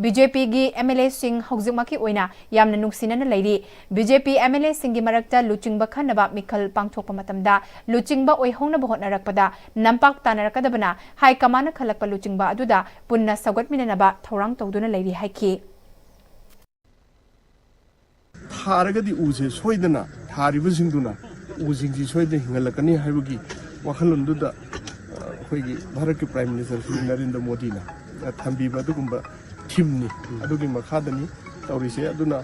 ꯕꯤ ꯖꯦ ꯄꯤꯒꯤ ꯑꯦꯝ ꯑꯦꯜ ꯑꯦꯁꯤꯡ ꯍꯧꯖꯤꯛꯃꯛꯀꯤ ꯑꯣꯏꯅ ꯌꯥꯝꯅ ꯅꯨꯡꯁꯤꯅꯅ ꯂꯩꯔꯤ꯫ B J P M L ꯑꯦꯁꯤꯡꯒꯤ ꯃꯔꯛꯇ ꯂꯨꯆꯤꯡꯕ ꯈꯟꯅꯕ ꯃꯤꯈꯜ ꯄꯥꯡꯊꯣꯛꯄ ꯃꯇꯝꯗ ꯂꯨꯆꯤꯡꯕ ꯑꯣꯏꯍꯧꯅꯕ ꯍꯣꯠꯅꯔꯛꯄꯗ ꯅꯝꯄꯥꯛ ꯇꯥꯟꯅꯔꯛꯀꯗꯕꯅ ꯍꯥꯏ ꯀꯃꯥꯟꯅ ꯈꯜꯂꯛꯄ ꯂꯨꯆꯤꯡꯕ ꯑꯗꯨꯗ ꯄꯨꯟꯅ ꯁꯧꯒꯠꯃꯤꯟꯅꯅꯕ ꯊꯧꯔꯥꯡ ꯇꯧꯗꯨꯅ ꯂꯩꯔꯤ ꯍꯥꯏꯈꯤ꯫ ꯊꯥꯔꯒꯗꯤ ꯎꯁꯦ ꯁꯣꯏꯗꯅ ꯊꯥꯔꯤꯕꯁꯤꯡꯗꯨꯅ ꯎꯁꯤꯡꯁꯤ ꯁꯣꯏꯗꯅ ꯍꯤꯡꯍꯜꯂꯛꯀꯅꯤ ꯍꯥꯏꯕꯒꯤ ꯋꯥꯈꯜꯂꯣꯟꯗꯨꯗ, ꯑ, ꯑꯩꯈꯣꯏꯒꯤ ꯚꯥꯔꯠꯀꯤ ꯄ꯭ꯔꯥꯏꯝ ꯃꯤꯅꯤꯁꯇꯔ ꯁ꯭ꯔꯤ ꯅꯔꯦꯟꯗ꯭ꯔ ꯃꯣꯗꯤꯅ, ꯑ, ꯊꯝꯕꯤꯕ ꯑꯗꯨꯒꯨꯝꯕ ꯊꯤꯝꯅꯤ꯫ ꯑꯗꯨꯒꯤ ꯃꯈꯥꯗꯅꯤ ꯇꯧꯔꯤꯁꯦ꯫ ꯑꯗꯨꯅ,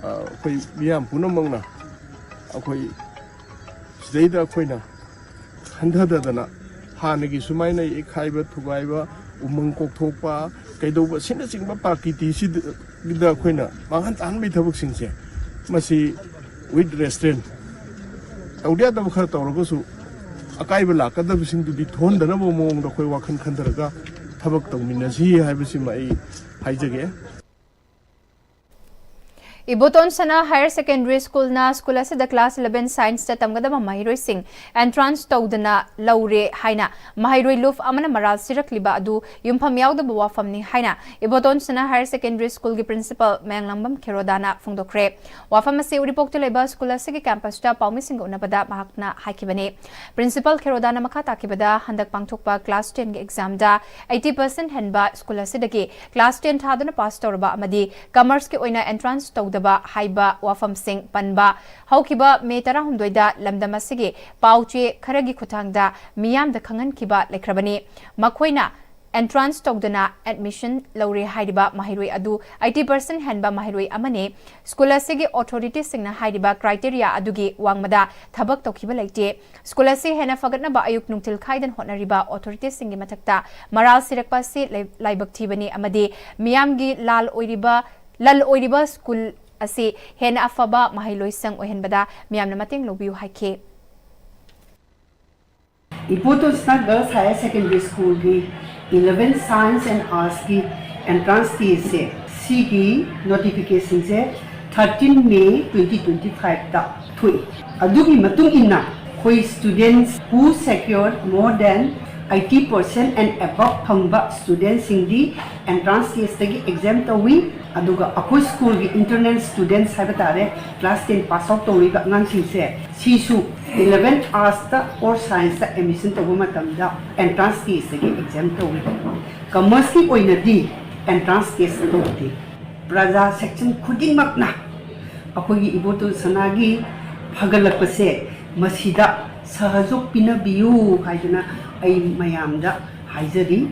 ꯑ, ꯑꯩꯈꯣꯏ ꯃꯤꯌꯥꯝ ꯄꯨꯝꯅꯃꯛꯅ ꯑꯩꯈꯣꯏ ꯁꯤꯗꯩꯗ ꯑꯩꯈꯣꯏꯅ ꯍꯟꯊꯗꯗꯅ ꯍꯥꯟꯅꯒꯤ ꯁꯨꯃꯥꯏꯅ ꯌꯩꯈꯥꯏꯕ, ꯊꯨꯒꯥꯏꯕ, ꯎꯃꯪ ꯀꯣꯛꯊꯣꯛꯄ, ꯀꯩꯗꯧꯕ ꯑꯁꯤꯅꯆꯤꯡꯕ ꯄ꯭ꯔꯀꯤꯇꯤꯁꯤꯗ ꯑꯩꯈꯣꯏꯅ ꯃꯥꯡꯍꯟ ꯇꯥꯍꯟꯕꯒꯤ ꯊꯕꯛꯁꯤꯡꯁꯦ, ꯃꯁꯤ with restraint, ꯇꯧꯗ ꯌꯥꯗꯕ ꯈꯔ ꯇꯧꯔꯒꯁꯨ ꯑꯀꯥꯏꯕ ꯂꯥꯛꯀꯗꯕꯁꯤꯡꯗꯨꯗꯤ ꯊꯣꯛꯍꯟꯗꯅꯕ ꯃꯑꯣꯡꯗ ꯑꯩꯈꯣꯏ ꯋꯥꯈꯜ ꯈꯟꯊꯔꯒ ꯊꯕꯛ ꯇꯧꯃꯤꯟꯅꯁꯤ ꯍꯥꯏꯕꯁꯤꯃ ꯑꯩ ꯍꯥꯏꯖꯒꯦ꯫ ꯏꯕꯣꯇꯣꯟ ꯁꯅꯥ ꯍꯥꯌꯔ ꯁꯦꯀꯦꯟꯗꯔꯤ ꯁ꯭ꯀꯨꯜꯅ ꯁ꯭ꯀꯨꯜ ꯑꯁꯤꯗ ꯀ꯭ꯂꯥꯁ eleven ꯁꯥꯏꯟꯁꯇ ꯇꯝꯒꯗꯕ ꯃꯍꯩꯔꯣꯏꯁꯤꯡ ꯑꯦꯟꯇ꯭ꯔꯥꯟꯁ ꯇꯧꯗꯅ ꯂꯧꯔꯦ ꯍꯥꯏꯅ ꯃꯍꯩꯔꯣꯏ ꯂꯨꯞ ꯑꯃꯅ ꯃꯔꯥꯜ ꯁꯤꯔꯛꯂꯤꯕ ꯑꯗꯨ ꯌꯨꯝꯐꯝ ꯌꯥꯎꯗꯕ ꯋꯥꯐꯝꯅꯤ ꯍꯥꯏꯅ ꯏꯕꯣꯇꯣꯟ ꯁꯅꯥ ꯍꯥꯌꯔ ꯁꯦꯀꯦꯟꯗꯔꯤ ꯁ꯭ꯀꯨꯜꯒꯤ ꯄ꯭ꯔꯤꯟꯁꯤꯄꯥꯜ ꯃꯌꯥꯡꯂꯥꯡꯕꯝ ꯈꯦꯔꯣꯗꯥꯅ ꯐꯣꯡꯗꯣꯛꯈ꯭ꯔꯦ꯫ ꯋꯥꯐꯝ ꯑꯁꯤ ꯎꯔꯤꯄꯣꯛꯇ ꯂꯩꯕ ꯁ꯭ꯀꯨꯜ ꯑꯁꯤꯒꯤ ꯀꯦꯝꯄꯁꯇ ꯄꯥꯎꯃꯤꯁꯤꯡꯒ ꯎꯅꯕꯗ ꯃꯍꯥꯛꯅ ꯍꯥꯏꯈꯤꯕꯅꯤ꯫ ꯄ꯭ꯔꯤꯟꯁꯤꯄꯥꯜ ꯈꯦꯔꯣꯗꯥꯅ ꯃꯈꯥ ꯇꯥꯈꯤꯕꯗ ꯍꯟꯗꯛ ꯄꯥꯡꯊꯣꯛꯄ ꯀ꯭ꯂꯥꯁ tenꯒꯤ ꯑꯦꯛꯖꯥꯝꯗ eighty percent ꯍꯦꯟꯕ ꯁ꯭ꯀꯨꯜ ꯑꯁꯤꯗꯒꯤ ꯀ꯭ꯂꯥꯁ ten ꯊꯥꯗꯨꯅ ꯄꯥꯁ ꯇꯧꯔꯕ ꯑꯃꯗꯤ ꯀꯃꯔꯁꯀꯤ ꯑꯣꯏꯅ ꯑꯦꯟꯇ꯭ꯔꯥꯟꯁ ꯇꯧꯗꯕ ꯍꯥꯏꯕ ꯋꯥꯐꯝꯁꯤꯡ ꯄꯟꯕ ꯍꯧꯈꯤꯕ ꯃꯦ ꯇꯔꯥꯍꯨꯝꯗꯣꯏꯗ ꯂꯝꯗꯝ ꯑꯁꯤꯒꯤ ꯄꯥꯎ ꯆꯦ ꯈꯔꯒꯤ ꯈꯨꯠꯊꯥꯡꯗ ꯃꯤꯌꯥꯝꯗ ꯈꯪꯍꯟꯈꯤꯕ ꯂꯩꯈ꯭ꯔꯕꯅꯤ꯫ ꯃꯈꯣꯏꯅ ꯑꯦꯟꯇ꯭ꯔꯥꯟꯁ ꯇꯧꯗꯅ ꯑꯦꯗꯃꯤꯁꯟ ꯂꯧꯔꯦ ꯍꯥꯏꯔꯤꯕ ꯃꯍꯩꯔꯣꯏ ꯑꯗꯨ eighty percent ꯍꯦꯟꯕ ꯃꯍꯩꯔꯣꯏ ꯑꯃꯅꯤ꯫ ꯁ꯭ꯀꯨꯜ ꯑꯁꯤꯒꯤ ꯑꯣꯊꯣꯔꯤꯇꯤꯁꯤꯡꯅ ꯍꯥꯏꯔꯤꯕ ꯀ꯭ꯔꯥꯏꯇꯦꯔꯤꯌꯥ ꯑꯗꯨꯒꯤ ꯋꯥꯡꯃꯗ ꯊꯕꯛ ꯇꯧꯈꯤꯕ ꯂꯩꯇꯦ꯫ ꯁ꯭ꯀꯨꯜ ꯑꯁꯤ ꯍꯦꯟꯅ ꯐꯒꯠꯅꯕ ꯑꯌꯨꯛ ꯅꯨꯡꯊꯤꯜ ꯈꯥꯏꯗꯅ ꯍꯣꯠꯅꯔꯤꯕ ꯑꯣꯊꯣꯔꯤꯇꯤꯁꯤꯡꯒꯤ ꯃꯊꯛꯇ ꯃꯔꯥꯜ ꯁꯤꯔꯛꯄ ꯑꯁꯤ ꯂꯩ-, ꯂꯥꯏꯕꯛ ꯊꯤꯕꯅꯤ ꯑꯃꯗꯤ ꯃꯤꯌꯥꯝꯒꯤ ꯂꯥꯜ ꯑꯣꯏꯔꯤꯕ, ꯂꯜ ꯑꯣꯏꯔꯤꯕ ꯁ꯭ꯀꯨꯜ ꯑꯁꯤ ꯍꯦꯟꯅ ꯑꯐꯕ ꯃꯍꯩꯂꯣꯏꯁꯪ ꯑꯣꯏꯍꯟꯕꯗ ꯃꯤꯌꯥꯝꯅ ꯃꯇꯦꯡ ꯂꯧꯕꯤꯌꯨ ꯍꯥꯏꯈꯤ꯫ ꯏꯕꯣꯇꯣꯟ ꯁꯅꯥ Girls Higher Secondary Schoolꯒꯤ eleven Science and Artsꯀꯤ entrance testꯁꯦ, ꯁꯤꯒꯤ notificationꯁꯦ thirteen May twenty twenty fiveꯇ ꯊꯣꯛꯏ꯫ ꯑꯗꯨꯒꯤ ꯃꯇꯨꯡ ꯏꯟꯅ ꯑꯩꯈꯣꯏ students who secured more than eighty percent and above ꯐꯪꯕ studentꯁꯤꯡꯗꯤ entrance testꯇꯒꯤ exempt ꯇꯧꯏ꯫ ꯑꯗꯨꯒ ꯑꯩꯈꯣꯏ ꯁ꯭ꯀꯨꯜꯒꯤ internal students ꯍꯥꯏꯕ ꯇꯥꯔꯦ, class ten pass out ꯇꯧꯔꯤꯕ ꯑꯉꯥꯡꯁꯤꯡꯁꯦ, ꯁꯤꯁꯨ eleven Artsꯇ or Scienceꯇ admission ꯇꯧꯕ ꯃꯇꯝꯗ entrance testꯇꯒꯤ exempt ꯇꯧꯏ꯫ Commerceꯀꯤ ꯑꯣꯏꯅꯗꯤ entrance test ꯇꯧꯗꯦ꯫ ꯄ꯭ꯔꯖꯥ section ꯈꯨꯗꯤꯡꯃꯛꯅ ꯑꯩꯈꯣꯏꯒꯤ ꯏꯕꯣꯇꯣꯟ ꯁꯅꯥꯒꯤ ꯐꯒꯠꯂꯛꯄꯁꯦ ꯃꯁꯤꯗ ꯁꯍꯖꯣꯛ ꯄꯤꯅꯕꯤꯌꯨ ꯍꯥꯏꯗꯅ ꯑꯩ ꯃꯌꯥꯝꯗ ꯍꯥꯏꯖꯔꯤ꯫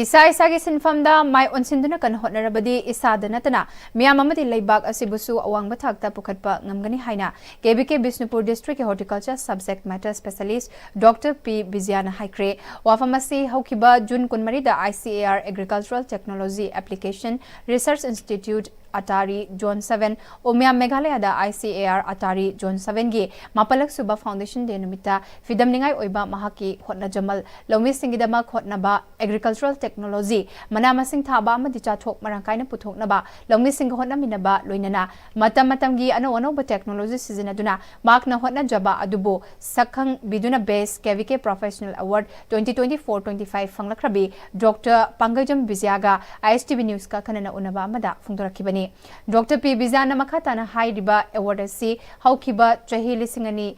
ꯏꯁꯥ ꯏꯁꯥꯒꯤ ꯁꯤꯟꯐꯝꯗ ꯃꯥꯏ ꯑꯣꯟꯁꯤꯟꯗꯨꯅ ꯀꯟꯅ ꯍꯣꯠꯅꯔꯕꯗꯤ ꯏꯁꯥꯗ ꯅꯠꯇꯅ ꯃꯤꯌꯥꯝ ꯑꯃꯗꯤ ꯂꯩꯕꯥꯛ ꯑꯁꯤꯕꯨꯁꯨ ꯑꯋꯥꯡꯕ ꯊꯥꯛꯇ ꯄꯨꯈꯠꯄ ꯉꯝꯒꯅꯤ ꯍꯥꯏꯅ K B K Bishnupur districtꯀꯤ horticulture subject matter specialist Doctor P ꯕꯤꯖꯌꯥꯅ ꯍꯥꯏꯈ꯭ꯔꯦ꯫ ꯋꯥꯐꯝ ꯑꯁꯤ ꯍꯧꯈꯤꯕ June ꯀꯨꯟꯃꯔꯤꯗ I C A R Agricultural Technology Application Research Institute ATARI zone seven, Umiam ꯃꯦꯘꯥꯂꯌꯥꯗ ꯑꯥꯏ ꯁꯤ ꯑꯦ ꯑꯥꯔ ꯑꯇꯥꯔꯤ ꯖꯣꯟ ꯁꯚꯦꯟꯒꯤ ꯃꯥꯄꯜꯂꯛ ꯁꯨꯕ ꯐꯥꯎꯟꯗꯦꯁꯟ ꯗꯦ ꯅꯨꯃꯤꯠꯇ ꯐꯤꯗꯝꯅꯤꯡꯉꯥꯏ ꯑꯣꯏꯕ ꯃꯍꯥꯛꯀꯤ ꯍꯣꯠꯅꯖꯃꯜ, ꯂꯧꯃꯤꯁꯤꯡꯒꯤꯗꯃꯛ ꯍꯣꯠꯅꯕ, ꯑꯦꯒ꯭ꯔꯤꯀꯜꯆꯔꯦꯜ ꯇꯦꯛꯅꯣꯂꯣꯖꯤ, ꯃꯅꯥ ꯃꯁꯤꯡ ꯊꯥꯕ ꯑꯃꯗꯤ ꯆꯥꯊꯣꯛ ꯃꯔꯥꯡ ꯀꯥꯏꯅ ꯄꯨꯊꯣꯛꯅꯕ ꯂꯧꯃꯤꯁꯤꯡꯒ ꯍꯣꯠꯅꯃꯤꯟꯅꯕ, ꯂꯣꯏꯅꯅ ꯃꯇꯝ ꯃꯇꯝꯒꯤ ꯑꯅꯧ ꯑꯅꯧꯕ ꯇꯦꯛꯅꯣꯂꯣꯖꯤ ꯁꯤꯖꯤꯟꯅꯗꯨꯅ ꯃꯍꯥꯛꯅ ꯍꯣꯠꯅꯖꯕ ꯑꯗꯨꯕꯨ ꯁꯛꯈꯪꯕꯤꯗꯨꯅ Best K V K Professional Award twenty twenty-four twenty-five ꯐꯪꯂꯛꯈ꯭ꯔꯕꯤ ꯗꯣꯛꯇꯔ ꯄꯥꯡꯒꯩꯖꯝ ꯕꯤꯖꯌꯥꯒ ꯑꯥꯏ ꯑꯦꯁ ꯇꯤ ꯚꯤ ꯅ꯭ꯌꯨꯁꯀ ꯑꯈꯟꯅꯅ ꯎꯅꯕ ꯑꯃꯗ ꯐꯣꯡꯗꯣꯔꯛꯈꯤꯕꯅꯤ꯫ ꯗꯣꯛꯇꯔ ꯄꯤ ꯕꯤꯖꯌꯥꯅ ꯃꯈꯥ ꯇꯥꯅ ꯍꯥꯏꯔꯤꯕ ꯑꯦꯋꯥꯔꯗ ꯑꯁꯤ ꯍꯧꯈꯤꯕ ꯆꯍꯤ ꯂꯤꯁꯤꯡ ꯑꯅꯤ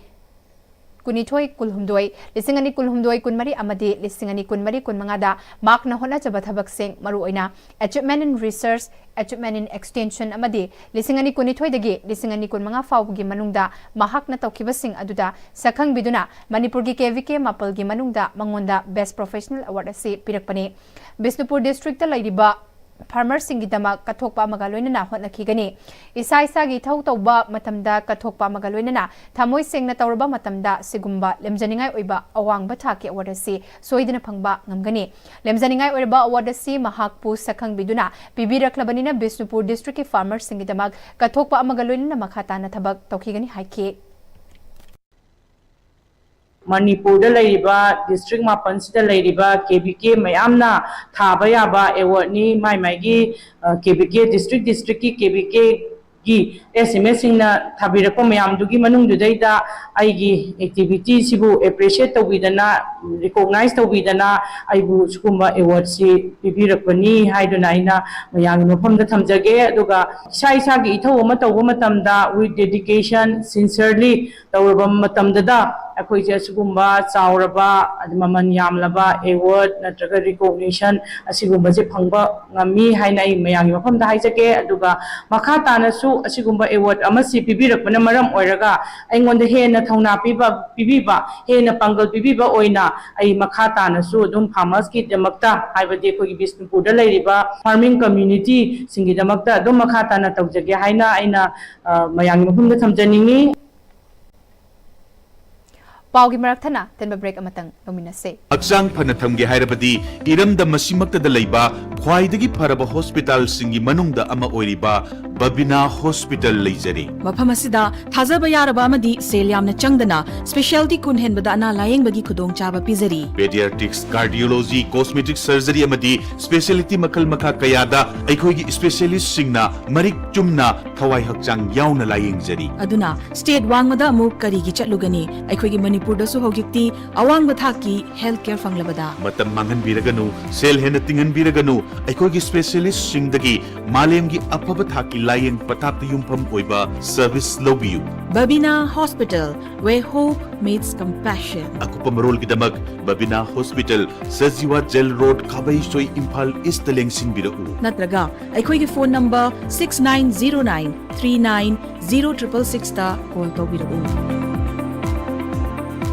ꯀꯨꯟꯅꯤꯊꯣꯏ ꯀꯨꯟꯍꯨꯝꯗꯣꯏ, ꯂꯤꯁꯤꯡ ꯑꯅꯤ ꯀꯨꯟꯍꯨꯝꯗꯣꯏ ꯀꯨꯟꯃꯔꯤ ꯑꯃꯗꯤ ꯂꯤꯁꯤꯡ ꯑꯅꯤ ꯀꯨꯟꯃꯔꯤ ꯀꯨꯟꯃꯉꯥꯗ ꯃꯍꯥꯛꯅ ꯍꯣꯠꯅꯖꯕ ꯊꯕꯛꯁꯤꯡ, ꯃꯔꯨꯑꯣꯏꯅ Achievement in Research, Achievement in Extension ꯑꯃꯗꯤ ꯂꯤꯁꯤꯡ ꯑꯅꯤ ꯀꯨꯟꯅꯤꯊꯣꯏꯗꯒꯤ ꯂꯤꯁꯤꯡ ꯑꯅꯤ ꯀꯨꯟꯃꯉꯥ ꯐꯥꯎꯕꯒꯤ ꯃꯅꯨꯡꯗ ꯃꯍꯥꯛꯅ ꯇꯧꯈꯤꯕꯁꯤꯡ ꯑꯗꯨꯗ ꯁꯛꯈꯪꯕꯤꯗꯨꯅ ꯃꯅꯤꯄꯨꯔꯒꯤ ꯀꯦ ꯚꯤ ꯀꯦ ꯃꯥꯄꯜꯒꯤ ꯃꯅꯨꯡꯗ ꯃꯉꯣꯟꯗ Best Professional Award ꯑꯁꯤ ꯄꯤꯔꯛꯄꯅꯤ꯫ ꯕꯤꯁꯅꯨꯄꯨꯔ ꯗꯤꯁꯇ꯭ꯔꯤꯛꯇ ꯂꯩꯔꯤꯕ ꯐꯥꯔꯃꯔꯁꯤꯡꯒꯤꯗꯃꯛ ꯀꯠꯊꯣꯛꯄ ꯑꯃꯒ ꯂꯣꯏꯅꯅ ꯍꯣꯠꯅꯈꯤꯒꯅꯤ꯫ ꯏꯁꯥ ꯏꯁꯥꯒꯤ ꯏꯊꯧ ꯇꯧꯕ ꯃꯇꯝꯗ ꯀꯠꯊꯣꯛꯄ ꯑꯃꯒ ꯂꯣꯏꯅꯅ ꯊꯃꯣꯏ ꯁꯦꯡꯅ ꯇꯧꯔꯕ ꯃꯇꯝꯗ ꯁꯤꯒꯨꯝꯕ ꯂꯦꯝꯖꯅꯤꯡꯉꯥꯏ ꯑꯣꯏꯕ ꯑꯋꯥꯡꯕ ꯊꯥꯛꯀꯤ ꯑꯦꯋꯥꯔꯗ ꯑꯁꯤ ꯁꯣꯏꯗꯅ ꯐꯪꯕ ꯉꯝꯒꯅꯤ꯫ ꯂꯦꯝꯖꯅꯤꯡꯉꯥꯏ ꯑꯣꯏꯔꯕ ꯑꯦꯋꯥꯔꯗ ꯑꯁꯤ ꯃꯍꯥꯛꯄꯨ ꯁꯛꯈꯪꯕꯤꯗꯨꯅ ꯄꯤꯕꯤꯔꯛꯂꯕꯅꯤꯅ ꯕꯤꯁꯅꯨꯄꯨꯔ ꯗꯤꯁꯇ꯭ꯔꯤꯛꯀꯤ ꯐꯥꯔꯃꯔꯁꯤꯡꯒꯤꯗꯃꯛ ꯀꯠꯊꯣꯛꯄ ꯑꯃꯒ ꯂꯣꯏꯅꯅ ꯃꯈꯥ ꯇꯥꯅ ꯊꯕꯛ ꯇꯧꯈꯤꯒꯅꯤ ꯍꯥꯏꯈꯤ꯫ ꯃꯅꯤꯄꯨꯔꯗ ꯂꯩꯔꯤꯕ ꯗꯤꯁꯇ꯭ꯔꯤꯛ ꯃꯥꯄꯟꯁꯤꯗ ꯂꯩꯔꯤꯕ ꯀꯦ ꯚꯤ ꯀꯦ ꯃꯌꯥꯝꯅ ꯊꯥꯕ ꯌꯥꯕ ꯑꯦꯋꯥꯔꯗꯅꯤ꯫ ꯃꯥꯏ ꯃꯥꯏꯒꯤ, ꯑ, ꯀꯦ ꯚꯤ ꯀꯦ ꯗꯤꯁꯇ꯭ꯔꯤꯛ ꯗꯤꯁꯇ꯭ꯔꯤꯛꯀꯤ ꯀꯦ ꯚꯤ ꯀꯦꯒꯤ ꯑꯦꯁ ꯑꯦꯝ ꯑꯦꯁꯁꯤꯡꯅ ꯊꯥꯕꯤꯔꯛꯄ ꯃꯌꯥꯝꯗꯨꯒꯤ ꯃꯅꯨꯡꯗꯨꯗꯩꯗ ꯑꯩꯒꯤ ꯑꯦꯛꯇꯤꯚꯤꯇꯤꯁꯤꯕꯨ ꯑꯦꯄ꯭ꯔꯤꯁꯤꯌꯦꯠ ꯇꯧꯕꯤꯗꯅ, ꯔꯤꯀꯣꯛꯅꯥꯏꯁ ꯇꯧꯕꯤꯗꯅ ꯑꯩꯕꯨ ꯁꯤꯒꯨꯝꯕ ꯑꯦꯋꯥꯔꯗꯁꯤ ꯄꯤꯕꯤꯔꯛꯄꯅꯤ ꯍꯥꯏꯗꯨꯅ ꯑꯩꯅ ꯃꯌꯥꯝꯒꯤ ꯃꯐꯝꯗ ꯊꯝꯖꯒꯦ꯫ ꯑꯗꯨꯒ ꯏꯁꯥ ꯏꯁꯥꯒꯤ ꯏꯊꯧ ꯑꯃ ꯇꯧꯕ ꯃꯇꯝꯗ with dedication, sincerely ꯇꯧꯔꯕ ꯃꯇꯝꯗꯗ ꯑꯩꯈꯣꯏꯁꯦ ꯑꯁꯤꯒꯨꯝꯕ ꯆꯥꯎꯔꯕ, ꯑꯗ ꯃꯃꯜ ꯌꯥꯝꯂꯕ ꯑꯦꯋꯥꯔꯗ ꯅꯠꯇ꯭ꯔꯒ ꯔꯤꯀꯣꯛꯅꯤꯁꯟ ꯑꯁꯤꯒꯨꯝꯕꯁꯦ ꯐꯪꯕ ꯉꯝꯃꯤ ꯍꯥꯏꯅ ꯑꯩ ꯃꯌꯥꯝꯒꯤ ꯃꯐꯝꯗ ꯍꯥꯏꯖꯒꯦ꯫ ꯑꯗꯨꯒ ꯃꯈꯥ ꯇꯥꯅꯁꯨ ꯑꯁꯤꯒꯨꯝꯕ ꯑꯦꯋꯥꯔꯗ ꯑꯃꯁꯤ ꯄꯤꯕꯤꯔꯛꯄꯅ ꯃꯔꯝ ꯑꯣꯏꯔꯒ ꯑꯩꯉꯣꯟꯗ ꯍꯦꯟꯅ ꯊꯧꯅꯥ ꯄꯤꯕ, ꯄꯤꯕꯤꯕ, ꯍꯦꯟꯅ ꯄꯥꯡꯒꯜ ꯄꯤꯕꯤꯕ ꯑꯣꯏꯅ ꯑꯩ ꯃꯈꯥ ꯇꯥꯅꯁꯨ ꯑꯗꯨꯝ ꯐꯥꯔꯃꯔꯁꯀꯤꯗꯃꯛꯇ, ꯍꯥꯏꯕꯗꯤ ꯑꯩꯈꯣꯏꯒꯤ ꯕꯤꯁꯅꯨꯄꯨꯔꯗ ꯂꯩꯔꯤꯕ ꯐꯥꯔꯃꯤꯡ ꯀꯝꯃ꯭ꯌꯨꯅꯤꯇꯤꯁꯤꯡꯒꯤꯗꯃꯛꯇ ꯑꯗꯨꯝ ꯃꯈꯥ ꯇꯥꯅ ꯇꯧꯖꯒꯦ ꯍꯥꯏꯅ ꯑꯩꯅ, ꯑ, ꯃꯌꯥꯝꯒꯤ ꯃꯐꯝꯗ ꯊꯝꯖꯅꯤꯡꯉꯤ꯫ ꯄꯥꯎꯒꯤ ꯃꯔꯛ ꯊꯠꯅ ꯇꯦꯟꯕ break ꯑꯃꯇꯪ ꯂꯧꯃꯤꯟꯅꯁꯦ꯫ ꯍꯛꯆꯥꯡ ꯐꯅ ꯊꯝꯒꯦ ꯍꯥꯏꯔꯕꯗꯤ ꯏꯔꯝꯗꯝ ꯑꯁꯤꯃꯛꯇꯗ ꯂꯩꯕ ꯈ꯭ꯋꯥꯏꯗꯒꯤ ꯐꯔꯕ ꯍꯣꯁꯄꯤꯇꯥꯜꯁꯤꯡꯒꯤ ꯃꯅꯨꯡꯗ ꯑꯃ ꯑꯣꯏꯔꯤꯕ ꯕꯕꯤꯅꯥ ꯍꯣꯁꯄꯤꯇꯥꯜ ꯂꯩꯖꯔꯤ꯫ ꯃꯐꯝ ꯑꯁꯤꯗ ꯊꯥꯖꯕ ꯌꯥꯔꯕ ꯑꯃꯗꯤ ꯁꯦꯜ ꯌꯥꯝꯅ ꯆꯪꯗꯅ specialty ꯀꯨꯟ ꯍꯦꯟꯕꯗ ꯑꯅꯥ ꯂꯥꯌꯦꯡꯕꯒꯤ ꯈꯨꯗꯣꯡꯆꯥꯕ ꯄꯤꯖꯔꯤ꯫ Pediatrics, cardiology, cosmetic surgery ꯑꯃꯗꯤ specialty ꯃꯈꯜ ꯃꯈꯥ ꯀꯌꯥꯗ ꯑꯩꯈꯣꯏꯒꯤ specialistꯁꯤꯡꯅ ꯃꯔꯤꯛ ꯆꯨꯝꯅ ꯊꯋꯥꯏ ꯍꯛꯆꯥꯡ ꯌꯥꯎꯅ ꯂꯥꯌꯦꯡꯖꯔꯤ꯫ ꯑꯗꯨꯅ state ꯋꯥꯡꯃꯗ ꯑꯃꯨꯛ ꯀꯔꯤꯒꯤ ꯆꯠꯂꯨꯒꯅꯤ? ꯑꯩꯈꯣꯏꯒꯤ ꯃꯅꯤꯄꯨꯔꯗꯁꯨ ꯍꯧꯖꯤꯛꯇꯤ ꯑꯋꯥꯡꯕ ꯊꯥꯛꯀꯤ health care ꯐꯪꯂꯕꯗ꯫ ꯃꯇꯝ ꯃꯥꯡꯍꯟꯕꯤꯔꯒꯅꯨ, ꯁꯦꯜ ꯍꯦꯟꯅ ꯇꯤꯡꯍꯟꯕꯤꯔꯒꯅꯨ, ꯑꯩꯈꯣꯏꯒꯤ specialistꯁꯤꯡꯗꯒꯤ ꯃꯥꯂꯦꯝꯒꯤ ꯑꯐꯕ ꯊꯥꯛꯀꯤ ꯂꯥꯌꯦꯡ ꯄꯊꯥꯞꯇ ꯌꯨꯝꯐꯝ ꯑꯣꯏꯕ service ꯂꯧꯕꯤꯌꯨ꯫ Babina Hospital, where hope meets compassion. ꯑꯀꯨꯞꯄ ꯃꯔꯣꯜꯒꯤꯗꯃꯛ Babina hospital, Sajiwa jail road, Khabeisoi, Imphal ꯏꯁꯇ ꯂꯦꯡꯁꯤꯟꯕꯤꯔꯛꯎ꯫ ꯅꯠꯇ꯭ꯔꯒ ꯑꯩꯈꯣꯏꯒꯤ phone number six nine zero nine three nine zero triple sixꯇ call ꯇꯧꯕꯤꯔꯛꯎ꯫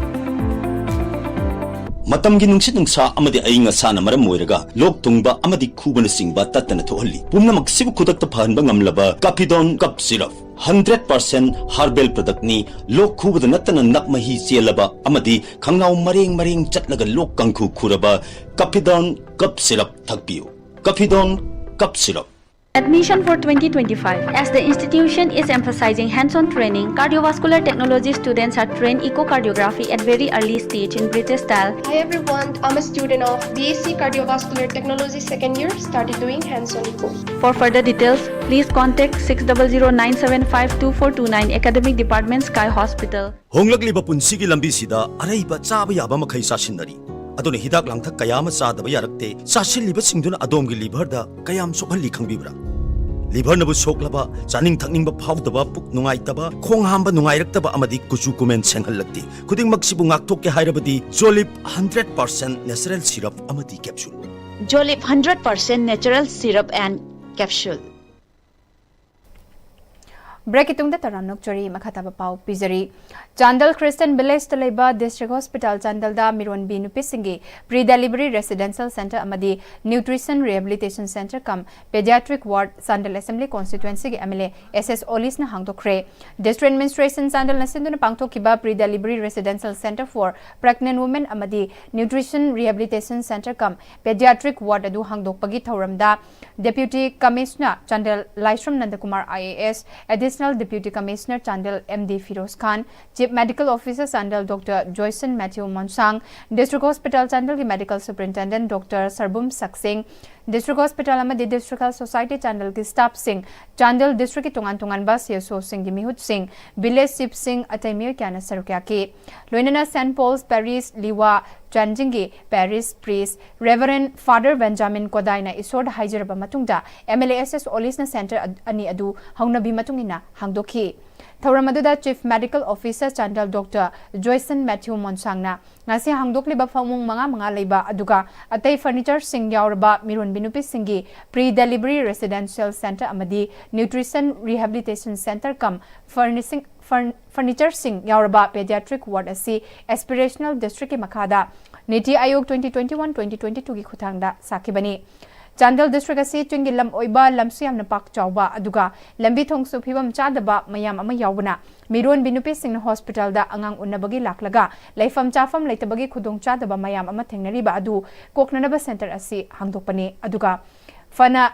ꯃꯇꯝꯒꯤ ꯅꯨꯡꯁꯤꯠ ꯅꯨꯡꯁꯥ ꯑꯃꯗꯤ ꯑꯏꯪ ꯑꯁꯥꯅ ꯃꯔꯝ ꯑꯣꯏꯔꯒ ꯂꯣꯛ ꯊꯨꯡꯕ ꯑꯃꯗꯤ ꯈꯨꯕꯅꯆꯤꯡꯕ ꯇꯠꯇꯅ ꯊꯣꯛꯍꯜꯂꯤ꯫ ꯄꯨꯝꯅꯃꯛꯁꯤꯕꯨ ꯈꯨꯗꯛꯇ ꯐꯍꯟꯕ ꯉꯝꯂꯕ Capidone Cough Syrup, hundred percent herbal productꯅꯤ꯫ ꯂꯣꯛ ꯈꯨꯕꯗ ꯅꯠꯇꯅ ꯅꯞ ꯃꯍꯤ ꯆꯦꯜꯂꯕ ꯑꯃꯗꯤ ꯈꯪꯅꯥꯎ ꯃꯔꯦꯡ ꯃꯔꯦꯡ ꯆꯠꯂꯒ ꯂꯣꯛ ꯀꯥꯡꯈꯨ ꯈꯨꯔꯕ Capidone Cough Syrup ꯊꯛꯄꯤꯌꯨ꯫ Capidone Cough Syrup꯫ Admission for twenty twenty-five. As the institution is emphasizing hands-on training, cardiovascular technology students are trained echocardiography at very early stage in British style. Hi everyone, I'm a student of B S C Cardiovascular Technology second year, started doing hands-on echo. For further details, please contact six double zero nine seven five two four two nine, Academic Department, Sky Hospital. ꯍꯣꯡꯂꯛꯂꯤꯕ ꯄꯨꯟꯁꯤꯒꯤ ꯂꯝꯕꯤꯁꯤꯗ ꯑꯔꯩꯕ ꯆꯥꯕ ꯌꯥꯕ ꯃꯈꯩ ꯆꯥꯁꯤꯟꯅꯔꯤ꯫ ꯑꯗꯨꯅ ꯍꯤꯗꯥꯛ ꯂꯥꯡꯊꯛ ꯀꯌꯥ ꯑꯃ ꯆꯥꯗꯕ ꯌꯥꯔꯛꯇꯦ꯫ ꯆꯥꯁꯤꯜꯂꯤꯕꯁꯤꯡꯗꯨꯅ ꯑꯗꯣꯝꯒꯤ liverꯗ ꯀꯌꯥꯝ ꯁꯣꯛꯍꯜꯂꯤ ꯈꯪꯕꯤꯕ꯭ꯔꯥ? Liverꯅꯕꯨ ꯁꯣꯛꯂꯕ, ꯆꯥꯅꯤꯡ ꯊꯛꯅꯤꯡꯕ ꯐꯥꯎꯗꯕ, ꯄꯨꯛ ꯅꯨꯡꯉꯥꯏꯇꯕ, ꯈꯣꯡ ꯍꯥꯝꯕ ꯅꯨꯡꯉꯥꯏꯔꯛꯇꯕ ꯑꯃꯗꯤ ꯀꯨꯆꯨ ꯀꯨꯃꯦꯟ ꯁꯦꯡꯍꯜꯂꯛꯇꯦ꯫ ꯈꯨꯗꯤꯡꯃꯛꯁꯤꯕꯨ ꯉꯥꯛꯊꯣꯛꯀꯦ ꯍꯥꯏꯔꯕꯗꯤ Jolib hundred percent natural syrup ꯑꯃꯗꯤ capsule꯫ Jolib hundred percent natural syrup and capsule. ꯕ꯭ꯔꯦꯛꯀꯤ ꯇꯨꯡꯗ ꯇꯔꯥꯝꯅ ꯑꯣꯛꯆꯔꯤ꯫ ꯃꯈꯥ ꯇꯥꯕ ꯄꯥꯎ ꯄꯤꯖꯔꯤ꯫ ꯆꯥꯟꯗꯦꯜ ꯈ꯭ꯔꯤꯁꯇꯤꯌꯟ ꯚꯤꯂꯦꯖꯇ ꯂꯩꯕ ꯗꯤꯁꯇ꯭ꯔꯤꯛ ꯍꯣꯁꯄꯤꯇꯥꯜ ꯆꯥꯟꯗꯦꯜꯗ ꯃꯤꯔꯣꯟꯕꯤ ꯅꯨꯄꯤꯁꯤꯡꯒꯤ ꯄ꯭ꯔꯤ ꯗꯦꯂꯤꯚꯔꯤ ꯔꯦꯁꯤꯗꯦꯟꯁꯤꯌꯦꯜ ꯁꯦꯟꯇꯔ ꯑꯃꯗꯤ nutrition rehabilitation centre cum paediatric ward Chandel assembly ꯀꯣꯟꯁꯇꯤꯇ꯭ꯋꯦꯟꯁꯤꯒꯤ M L A S S ꯑꯣꯂꯤꯁꯅ ꯍꯥꯡꯗꯣꯛꯈ꯭ꯔꯦ꯫ ꯗꯤꯁꯇ꯭ꯔꯤꯛ ꯑꯦꯗꯃꯤꯅꯤꯁꯇ꯭ꯔꯦꯁꯟ ꯆꯥꯟꯗꯦꯜꯅ ꯁꯤꯟꯗꯨꯅ ꯄꯥꯡꯊꯣꯛꯈꯤꯕ pre delivery residential centre for pregnant women ꯑꯃꯗꯤ nutrition rehabilitation centre cum paediatric ward ꯑꯗꯨ ꯍꯥꯡꯗꯣꯛꯄꯒꯤ ꯊꯧꯔꯝꯗ deputy commissioner Chandel Laisram Nandakumar I A S, additional deputy commissioner Chandel M D Firoz Khan, chief medical officer Chandel doctor Joyson Matthew ꯃꯣꯟꯁꯥꯡ, district hospital ꯆꯥꯟꯗꯦꯜꯒꯤ ꯃꯦꯗꯤꯀꯦꯜ ꯁꯨꯄꯔꯤꯟꯇꯦꯟꯗꯦꯟꯠ ꯗꯣꯛꯇꯔ ꯁꯔꯕꯨꯝ ꯁꯛꯁꯤꯡ, ꯗꯤꯁꯇ꯭ꯔꯤꯛ ꯍꯣꯁꯄꯤꯇꯥꯜ ꯑꯃꯗꯤ ꯗꯤꯁꯇ꯭ꯔꯤꯛ ꯍꯦꯜꯊ ꯁꯣꯁꯥꯏꯇꯤ ꯆꯥꯟꯗꯦꯜꯒꯤ ꯁ꯭ꯇꯥꯐꯁꯤꯡ, ꯆꯥꯟꯗꯦꯜ ꯗꯤꯁꯇ꯭ꯔꯤꯛꯀꯤ ꯇꯣꯉꯥꯟ ꯇꯣꯉꯥꯟꯕ ꯁꯤ ꯑꯦꯁ ꯑꯣꯁꯤꯡꯒꯤ ꯃꯤꯍꯨꯠꯁꯤꯡ, ꯚꯤꯂꯦꯖ ꯆꯤꯐꯁꯤꯡ, ꯑꯇꯩ ꯃꯤꯑꯣꯏ ꯀꯌꯥꯅ ꯁꯔꯨꯛ ꯌꯥꯈꯤ꯫ ꯂꯣꯏꯅꯅ ꯁꯦꯟꯠ ꯄꯣꯜꯁ ꯄꯦꯔꯤꯁ ꯂꯤꯋꯥ ꯆꯥꯟꯖꯤꯡꯒꯤ parish priest reverend father Benjamin ꯀꯣꯗꯥꯏꯅ ꯏꯁꯣꯔꯗ ꯍꯥꯏꯖꯔꯕ ꯃꯇꯨꯡꯗ M L A S S ꯑꯣꯂꯤꯁꯅ ꯁꯦꯟꯇꯔ ꯑꯗ-, ꯑꯅꯤ ꯑꯗꯨ ꯍꯧꯅꯕꯤ ꯃꯇꯨꯡ ꯏꯟꯅ ꯍꯥꯡꯗꯣꯛꯈꯤ꯫ ꯊꯧꯔꯝ ꯑꯗꯨꯗ chief medical officer Chandel doctor Joyson Mathew ꯃꯣꯟꯁꯥꯡꯅ ꯉꯁꯤ ꯍꯥꯡꯗꯣꯛꯂꯤꯕ ꯐꯃꯨꯡ ꯃꯉꯥ ꯃꯉꯥ ꯂꯩꯕ ꯑꯗꯨꯒ ꯑꯇꯩ ꯐꯔꯅꯤꯆꯔꯁꯤꯡ ꯌꯥꯎꯔꯕ ꯃꯤꯔꯣꯟꯕꯤ ꯅꯨꯄꯤꯁꯤꯡꯒꯤ ꯄ꯭ꯔꯤ ꯗꯦꯂꯤꯚꯔꯤ ꯔꯦꯁꯤꯗꯦꯟꯁꯤꯌꯦꯜ ꯁꯦꯟꯇꯔ ꯑꯃꯗꯤ ꯅ꯭ꯌꯨꯇ꯭ꯔꯤꯁꯟ ꯔꯤꯍꯦꯕꯤꯂꯤꯇꯦꯁꯟ ꯁꯦꯟꯇꯔ ꯀꯝ ꯐꯔꯅꯤꯁꯤꯡ, ꯐꯔ-, ꯐꯔꯅꯤꯆꯔꯁꯤꯡ ꯌꯥꯎꯔꯕ ꯄꯦꯗꯤꯌꯥꯇ꯭ꯔꯤꯛ ꯋꯥꯔꯗ ꯑꯁꯤ ꯑꯦꯁꯄꯤꯔꯦꯁꯅꯦꯜ ꯗꯤꯁꯇ꯭ꯔꯤꯛꯀꯤ ꯃꯈꯥꯗ ꯅꯤꯇꯤ ꯑꯥꯌꯣꯒ twenty twenty-one twenty twenty-two ꯒꯤ ꯈꯨꯠꯊꯥꯡꯗ ꯁꯥꯈꯤꯕꯅꯤ꯫ ꯆꯥꯟꯗꯦꯜ ꯗꯤꯁꯇ꯭ꯔꯤꯛ ꯑꯁꯤ ꯆꯤꯡꯒꯤ ꯂꯝ ꯑꯣꯏꯕ, ꯂꯝꯁꯨ ꯌꯥꯝꯅ ꯄꯥꯛ ꯆꯥꯎꯕ, ꯑꯗꯨꯒ ꯂꯝꯕꯤ ꯊꯣꯡꯁꯨ ꯐꯤꯕꯝ ꯆꯥꯗꯕ ꯃꯌꯥꯝ ꯑꯃ ꯌꯥꯎꯕꯅ, ꯃꯤꯔꯣꯟꯕꯤ ꯅꯨꯄꯤꯁꯤꯡꯅ ꯍꯣꯁꯄꯤꯇꯥꯜꯗ ꯑꯉꯥꯡ ꯎꯅꯕꯒꯤ ꯂꯥꯛꯂꯒ ꯂꯩꯐꯝ ꯆꯥꯐꯝ ꯂꯩꯇꯕꯒꯤ ꯈꯨꯗꯣꯡꯆꯥꯗꯕ ꯃꯌꯥꯝ ꯑꯃ ꯊꯦꯡꯅꯔꯤꯕ ꯑꯗꯨ ꯀꯣꯛꯅꯅꯕ ꯁꯦꯟꯇꯔ ꯑꯁꯤ ꯍꯥꯡꯗꯣꯛꯄꯅꯤ꯫ ꯑꯗꯨꯒ ꯐꯅ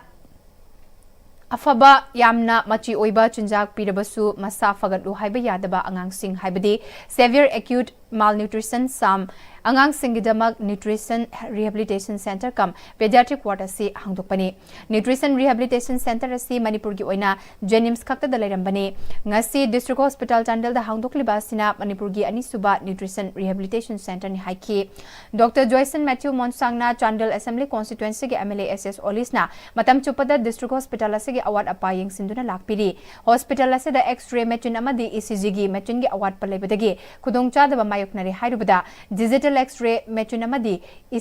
ꯑꯐꯕ, ꯌꯥꯝꯅ ꯃꯆꯤ ꯑꯣꯏꯕ ꯆꯤꯟꯖꯥꯛ ꯄꯤꯔꯕꯁꯨ, ꯃꯁꯥ ꯐꯒꯠꯂꯨ ꯍꯥꯏꯕ ꯌꯥꯗꯕ ꯑꯉꯥꯡꯁꯤꯡ, ꯍꯥꯏꯕꯗꯤ severe acute malnutrition, ꯁꯥꯝ, ꯑꯉꯥꯡꯁꯤꯡꯒꯤꯗꯃꯛ nutrition rehabilitation centre cum paediatric ward ꯑꯁꯤ ꯍꯥꯡꯗꯣꯛꯄꯅꯤ꯫ ꯅ꯭ꯌꯨꯇ꯭ꯔꯤꯁꯟ ꯔꯤꯍꯦꯕꯤꯂꯤꯇꯦꯁꯟ ꯁꯦꯟꯇꯔ ꯑꯁꯤ ꯃꯅꯤꯄꯨꯔꯒꯤ ꯑꯣꯏꯅ ꯖꯦꯅꯤꯝꯁ ꯈꯛꯇꯗ ꯂꯩꯔꯝꯕꯅꯤ꯫ ꯉꯁꯤ ꯗꯤꯁꯇ꯭ꯔꯤꯛ ꯍꯣꯁꯄꯤꯇꯥꯜ ꯆꯥꯟꯗꯦꯜꯗ ꯍꯥꯡꯗꯣꯛꯂꯤꯕ ꯑꯁꯤꯅ ꯃꯅꯤꯄꯨꯔꯒꯤ ꯑꯅꯤꯁꯨꯕ ꯅ꯭ꯌꯨꯇ꯭ꯔꯤꯁꯟ ꯔꯤꯍꯦꯕꯤꯂꯤꯇꯦꯁꯟ ꯁꯦꯟꯇꯔꯅꯤ ꯍꯥꯏꯈꯤ꯫ ꯗꯣꯛꯇꯔ ꯖꯣꯏꯁꯟ ꯃꯦꯊ꯭ꯌꯨ ꯃꯣꯟꯁꯥꯡꯅ ꯆꯥꯟꯗꯦꯜ ꯑꯦꯁꯦꯝꯕ꯭ꯂꯤ ꯀꯣꯟꯁꯇꯤꯇ꯭ꯋꯦꯟꯁꯤꯒꯤ M L A S S ꯑꯣꯂꯤꯁꯅ ꯃꯇꯝ ꯆꯨꯞꯄꯗ ꯗꯤꯁꯇ꯭ꯔꯤꯛ ꯍꯣꯁꯄꯤꯇꯥꯜ ꯑꯁꯤꯒꯤ ꯑꯋꯥꯠ ꯑꯄꯥ ꯌꯦꯡꯁꯤꯟꯗꯨꯅ ꯂꯥꯛꯄꯤꯔꯤ꯫ ꯍꯣꯁꯄꯤꯇꯥꯜ ꯑꯁꯤꯗ ꯑꯦꯛꯁ-ꯔꯦ ꯃꯦꯆꯤꯟ ꯑꯃꯗꯤ ꯏ ꯁꯤ ꯖꯤꯒꯤ ꯃꯦꯆꯤꯟꯒꯤ ꯑꯋꯥꯠꯄ ꯂꯩꯕꯗꯒꯤ ꯈꯨꯗꯣꯡꯆꯥꯗꯕ ꯃꯥꯌꯣꯛꯅꯔꯦ ꯍꯥꯏꯔꯨꯕꯗ, ꯗꯤꯖꯤꯇꯦꯜ ꯑꯦꯛꯁ-ꯔꯦ ꯃꯦꯆꯤꯟ ꯑꯃꯗꯤ ꯏ